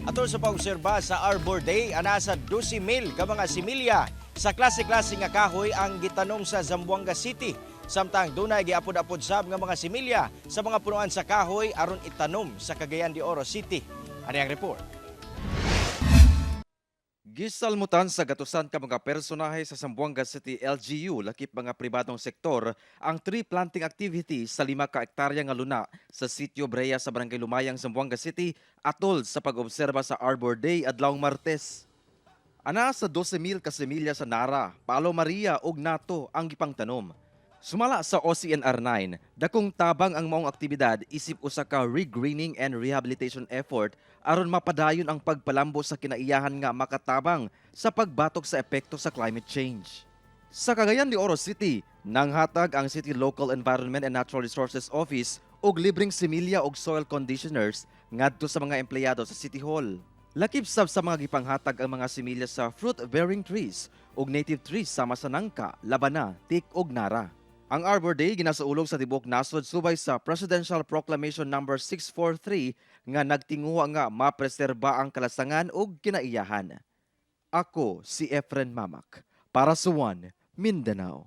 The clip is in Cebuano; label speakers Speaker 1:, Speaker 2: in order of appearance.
Speaker 1: Atol sa pag-obserba sa Arbor Day, ana sa 12,000 ka mga similya sa klase-klase nga kahoy ang gitanom sa Zamboanga City. Samtang dunay giapod-apod sab nga mga similya sa mga punuan sa kahoy aron itanom sa Cagayan de Oro City. Ani ang report.
Speaker 2: Gisalmutan sa gatusan ka mga personahe sa Zamboanga City LGU lakip mga pribadong sektor ang tree planting activity sa 5 ka ektarya nga luna sa Sitio Brea sa Barangay Lumayang, Zamboanga City atol sa pag-obserba sa Arbor Day adlawng Martes. Ana sa 12,000 ka semilya sa Nara, Palo Maria ug Nato ang gipangtanom. Sumala sa OCNR 9, dakong tabang ang maong aktibidad isip usa ka regreening and rehabilitation effort aron mapadayon ang pagpalambo sa kinaiyahan nga makatabang sa pagbatok sa epekto sa climate change. Sa Cagayan de Oro City, nanghatag ang City Local Environment and Natural Resources Office og libreng similya og soil conditioners ngadto sa mga empleyado sa City Hall. Lakip sab sa mga gipanghatag ang mga similya sa fruit-bearing trees ug native trees sama sa nangka, labana, teak ug nara. Ang Arbor Day ginasaulog sa tibuok nasod subay sa Presidential Proclamation Number 643 nga nagtinguha nga mapreserba ang kalasangan ug kinaiyahan. Ako si Efren Mamak para sa One Mindanao.